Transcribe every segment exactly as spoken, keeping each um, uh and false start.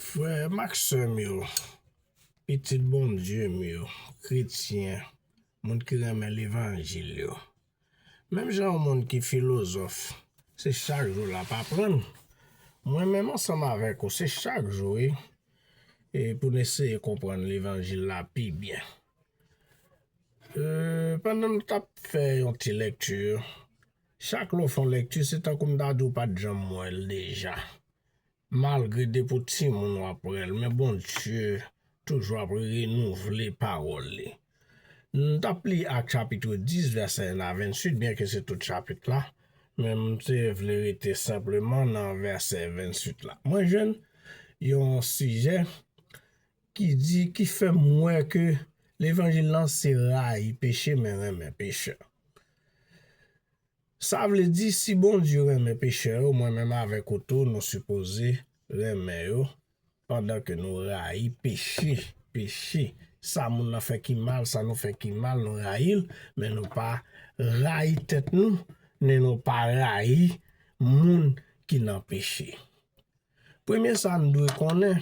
Frè m ak sè m yo, pitit Bondye m yo, kretyen, moun ki renmen levanjil yo. Menm jan yon moun ki filozòf, se chak jou l ap aprann, mwen menm ansanm avèk ou, se chak jou, wi, e pou n eseye konprann levanjil la pi byen. E, pandan m t ap fè yon ti lèkti, chak lè w fè yon lèkti, se tankou m ta di w pa t janm wè l deja. Malgre depi w timoun w ap wè l, men Bondye toujou ap renouvle pawòl li. M t ap li Ak chapit dis, vèsè en a venntuit, byenke se tout chapit la, men m te vle rete senpleman nan vèsè venntuit la. Mwen jwenn yon sijè ki di, ki fè m wè ke levanjil lan se rayi peche, men renmen pechè. Sa vle di, si Bondye renmen pechè yo, mwen menm avèk ou tou, nou sipoze renmen yo, pandan ke nou rayi peche, peche. Sa moun nan fè ki mal, sa nou fè ki mal, nou rayi l, men nou pa rayi tèt nou, ni nou pa rayi moun ki nan peche. Premye sa n dwe konnen,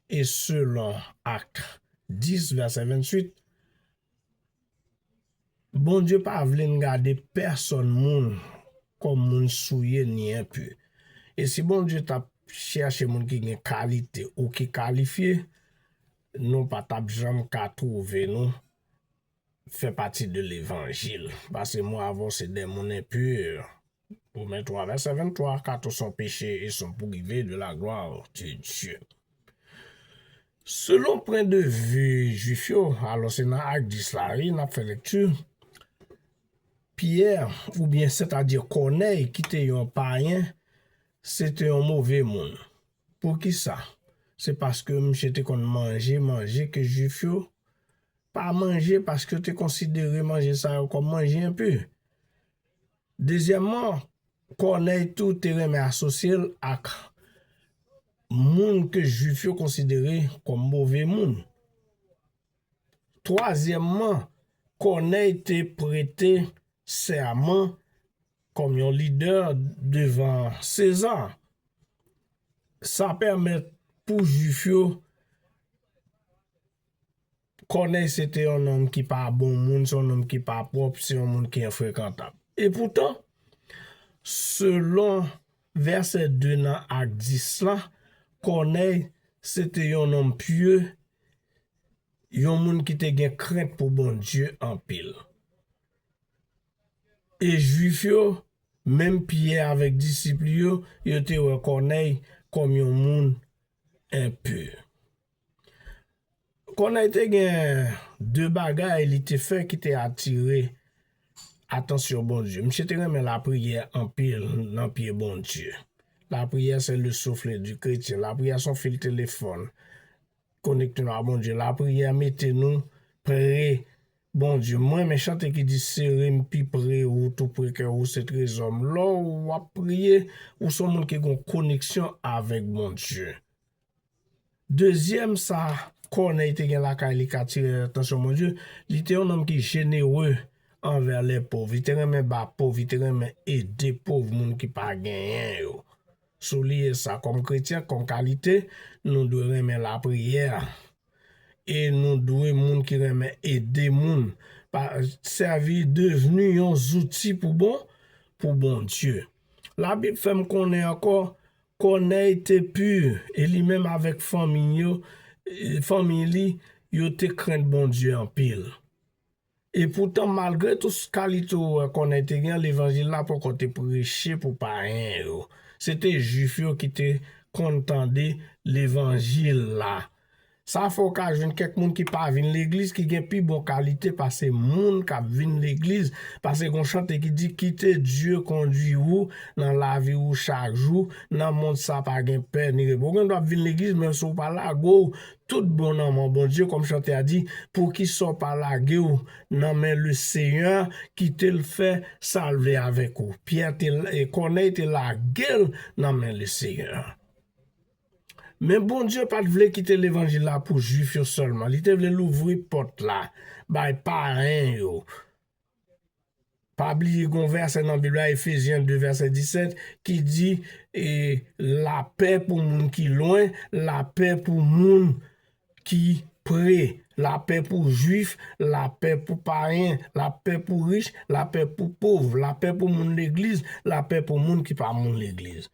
e selon Ak dis, vèsè venntuit, Bondye pa vle n gade pèsòn moun kòm moun souye ni enpi. E si Bondye t ap chèche moun ki gen kalite ou ki kalifye, nou pa t ap janm ka twouve nou fè pati de levanjil. Paske mwen avè w se de moun enpi. Women twa, vèsè venntwa, car tous ont péché et sont privés de la gloire de Dieu. Selon pwen de vi Jwif yo, alò se nan Ak dis la, wi, n ap fè lekti. Pyè, oubyen sètadi Kònèy, ki te yon payen, se te yon move moun. Poukisa? Se paske misye te konn manje manje ke Jwif yo pa manje, paske yo te konsidere manje sa yo kòm manje enpi. Dezyèmman, Kònèy tou te renmen asosye l ak moun ke Jwif yo konsidere kòm move moun. Twazyèmman, Kònèy te prete sèman kòm yon lidè devan Seza. Sa pèmèt pou Jwif yo, Kònèy se te yon nonm ki pa bon moun, se yon nonm ki pa pwòp, se yon moun ki enfrekantab. Epoutan, selon vèsè de nan Ak dis la, Kònèy se te yon nonm pye, yon moun ki te gen krent pou Bondye anpil. E Jwif yo, menm Pyè avèk disip li yo, yo te wè Kònèy kòm yon moun enpi. Kònèy te gen de bagay li te fè ki te atire atansyon Bondye. Misye te renmen lapriyè anpil nan pye Bondye. Lapriyè se le souffle du chrétien. Lapriyè se yon fil telefòn konekte nou a Bondye. Lapriyè mete nou pre Bondye. Mwen, men chante ki di, sere m pi pre ou, tou pre kè ou se trezò m. Lè w ap priye, ou se yon moun ki gen yon koneksyon avèk Bondye. Dezyèm sa Kònèy te gen lakay li k atire atansyon Bondye, li te yon nonm ki jenere anvè lè pòv. Li te renmen ba pòv, li te renmen ede pòv moun ki pa genyen yo. Souliye sa, kòm kretyen, kòm kalite, nou dwe renmen lapriyè. E nou dwe moun ki renmen ede moun. Pa, sèvi, devni yon zouti pou bon, pou Bondye. Labib fè m konnen ankò, Kònèy te pi, e li menm avèk fanmi yo, e fanmi li, yo te krenn Bondye anpil. Epoutan, malgre tout kalite erè Kònèy te gen, levanjil la poko te preche pou payen yo. Se te Jwif yo ki te konn tande levanjil la. Sa fè w ka jwenn kèk moun ki pa vin legliz, ki gen pi bon kalite pase moun k ap vin legliz. Paske gon chante ki di, kite Dye kondwi ou nan lavi ou chak jou, nan mond sa pa gen pè ni repo. Ou gen dwa ap vin legliz, men si w pa lage w tout bon nan men Bondye, kòm chante a di, poukisa w pa lage w nan men Lesenyè, kite l fè sa l vle avèk ou. Pyè te, e Kònèy te lage l nan men Lesenyè. Men Bondye pa t vle kite levanjil la pou Jwif yo sèlman. Li te vle louvri pòt la bay payen yo. Pa bliye gen yon vèsè nan Bib la, Efezyen de vèsè disèt, ki di, e, lapè pou moun ki lwen, lapè pou moun ki pre, lapè pou jwif, lapè pou payen, lapè pou rich, lapè pou pòv, lapè pou moun legliz, lapè pou moun ki pa moun legliz.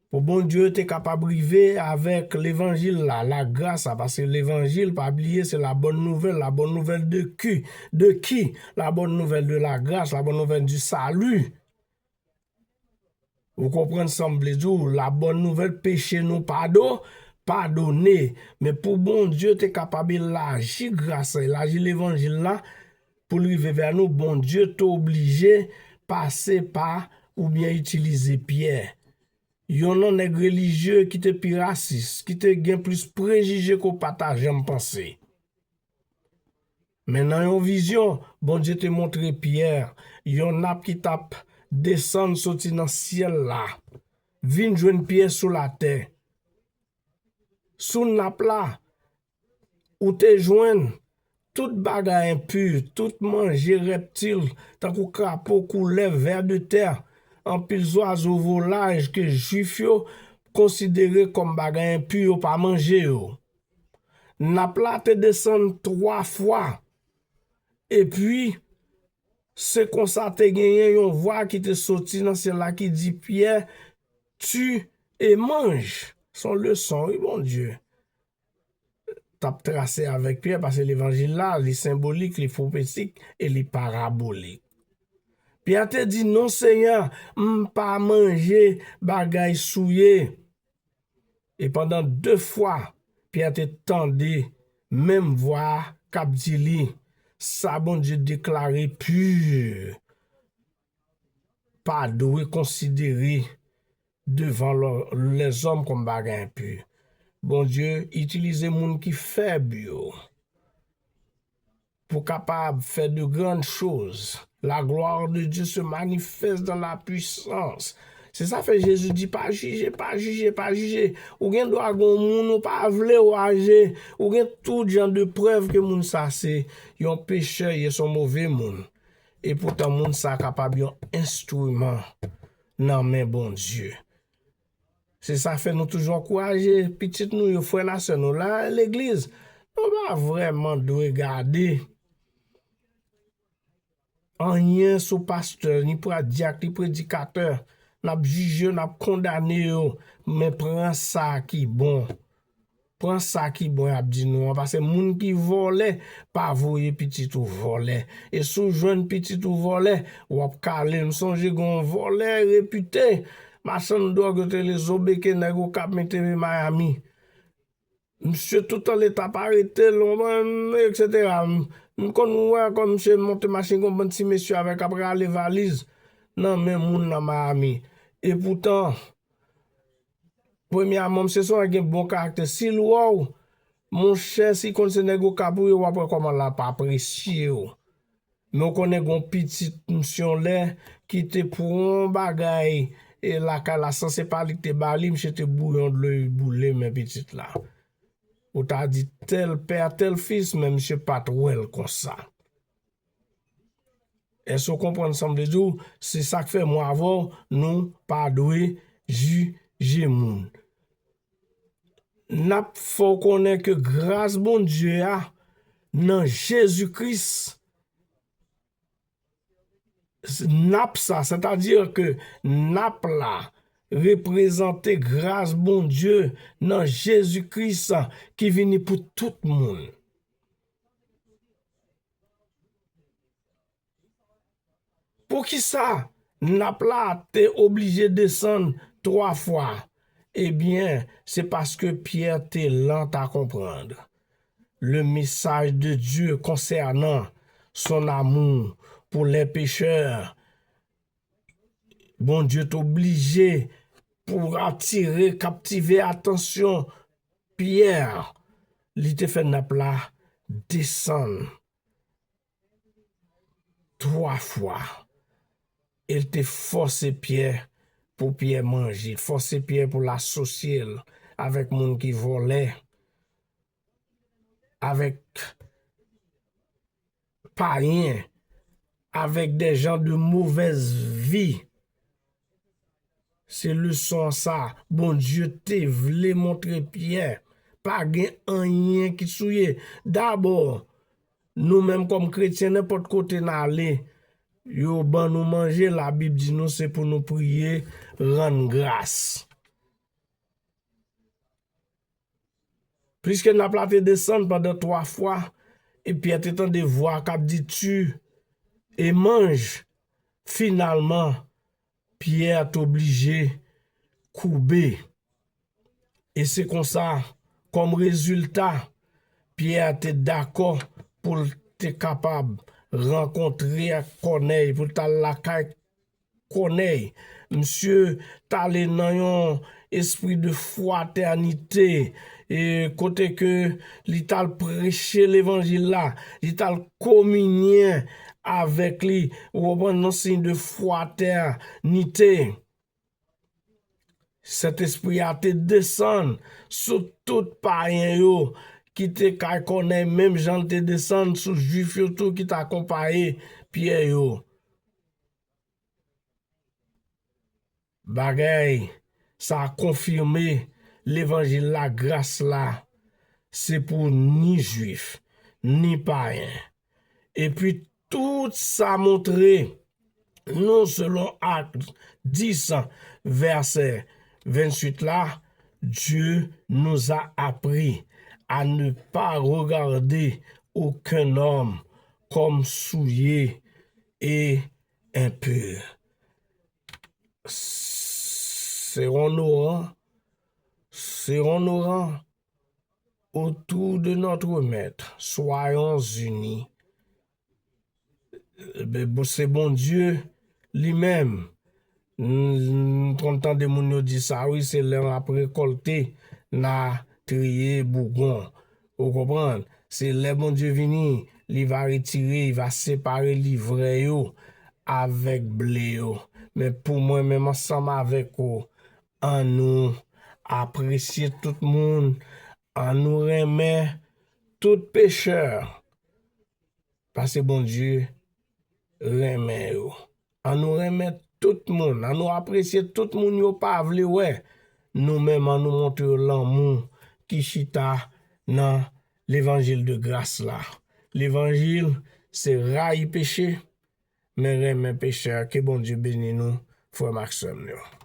Pou Bondye te kapab rive avèk levanjil la, lagras la, paske levanjil, pa bliye, se la bonne nouvelle, la bonne nouvelle de qui? De qui? La bonne nouvelle de la grâce, la bonne nouvelle du salut. Ou konprann sa m vle di w, la bonne nouvelle, peche nou pado, padone. Men pou Bondye te kapab elaji gras la, elaji levanjil la, pou l rive vè nou, Bondye te oblije pase pa oubyen itilize Pyè. Youn nan nèg relijye ki te pi rasis, ki te gen plis prejije ke w pa ta janm panse. Men nan yon vizyon, Bondye te montre Pyè yon nap ki t ap desann soti nan syèl la, vin jwenn Pyè sou latè. Sou nap la, ou te jwenn tout bagay enpi, tout manje reptil, tankou krapo, koulèv, vè de tè, anpil zwazo, volaj ke Jwif yo konsidere kòm bagay enpi, yo pa manje yo. Nap la te desann twa fwa. Epi, se konsa te genyen yon vwa ki te soti nan syèl la ki di, Pyè, tue et mange. Se yon leson, wi, Bondye t ap trase avèk Pyè, paske levanjil la, li senbolik, li pwofetik e li parabolik. Pyè te di, non, Senyè, m pa manje bagay souye. E pandan de fwa, Pyè te tande menm vwa a k ap di li, sa Bondye deklare pi, pa dwe konsidere devan lè-, lèzòm kòm bagay enpi. Bondye itilize moun ki fèb yo pou kapab fè de grann choz. La gloire de Dieu se manifeste dans la puissance. Se sa fè Jezi di, pa jije, pa jije, pa jije. Ou gen dwa gen yon moun ou pa vle raje. Ou gen tout jan de prèv ke moun sa se yon pechè, ye se yon move moun. E poutan, moun sa kapab yon enstriman nan men Bondye. Se sa fè nou toujou ankouraje pitit nou yo, frè n ak sè nou la legliz. Nou pa vrèman dwe gade anyen sou pastè, ni pra-, dyak, ni predikatè. N ap jije yo, n ap kondane yo, men pran sa ki bon. Pran sa ki bon y ap di nou an, paske moun ki vòlè pa voye pitit ou vòlè. E si w jwenn pitit ou vòlè, w ap kale. M sonje gen yon vòlè repite, machann dwòg, yo te rele Zobeke, nèg Okap, mete Miami. Misye toutan leta pa rete l, etsetera. M, m konn wè kòm misye monte machin, gon bann ti mesye avè k ap rale valiz nan men moun nan Miami. Epoutan, premyèman, misye se yon nèg gen bon karaktè. Si l wè w, monchè, si l konn se nèg Okap ou ye, w ap wè kòman l ap apresye w. Men w konnen gen yon pitit misye yon lè ki te pran yon bagay, e lakay la, san se pa li ki te ba li, misye te bouyi yon dlo, li boule men pitit la. Ou ta di tèl pè, tèl fis, men misye pa t wè l konsa. Èske w konprann sa m vle di w? Se sa k fè mwen avè w, nou pa dwe jije moun. N ap fè w konnen ke gras Bondye a nan Jezi Kris, nap sa, sètadi ke nap la reprezante gras Bondye nan Jezi Kris ki vini pou tout moun. Poukisa nap la te oblije desann twa fwa? Ebyen, se paske Pyè te lent à comprendre le message de Dieu concernant son amour pour les pécheurs. Bondye te oblije pou atire, kaptive atansyon Pyè. Li te fè nap la desann twa fwa. E l te fòse Pyè pou Pyè manje, fòse Pyè pou l asosye l avèk moun ki vòlè, avèk payen, avec des gens de mauvaise vie. Se leson sa Bondye te vle montre Pyè. Pa gen anyen ki souye. Dabò, nou menm kòm kretyen, nenpòt kote n ale, yo ban nou manje, Labib di nou se pou nou priye, rann gras. Pliske nap la te desann pandan twa fwa, e Pyè te tande vwa k ap di, "Tue et mange." Finalman, Pyè t oblije koube. E se konsa, kòm rezilta, Pyè te dakò pou l te kapab rankontre ak Kònèy, pou l t al lakay Kònèy. Misye t ale nan yon espri de fratènite, e kote ke li t al preche levanjil la, li t al kominyen avèk li, ou konprann, nan siy de fratènite. Sentespri a te desann sou tout payen yo ki te kay Kònèy, menm jan l te desann sou Jwif yo tou ki t akonpaye Pyè yo. Bagay sa konfime levanjil lagras la se pou ni Jwif, ni payen. Epi tout sa montre nou, selon Ak dis, vèsè venntuit la, Dieu nous a appris à ne pas regarder aucun homme comme souillé et impur. Serrons nos rangs, serrons nos rangs autour de notre Maître. Soyons unis. Be-, bon, se Bondye li menm. M, m konn tande moun yo di sa, wi, se lè n ap rekòlte, n a triye bougon. Ou konprann? Se lè Bondye vini, li va retire, li va separe livrè yo avèk ble yo. Men pou mwen menm, ansanm avèk ou, ann nou apresye tout moun, ann nou renmen tout pechè, paske Bondye renmen yo. Ann nou renmen tout moun, ann nou apresye tout moun yo pa vle wè. Nou menm, ann nou montre yo lanmou ki chita nan levanjil de gras la. Levanjil se rayi peche, men renmen pechè. Ke Bondye beni nou, frè m ak sè m yo.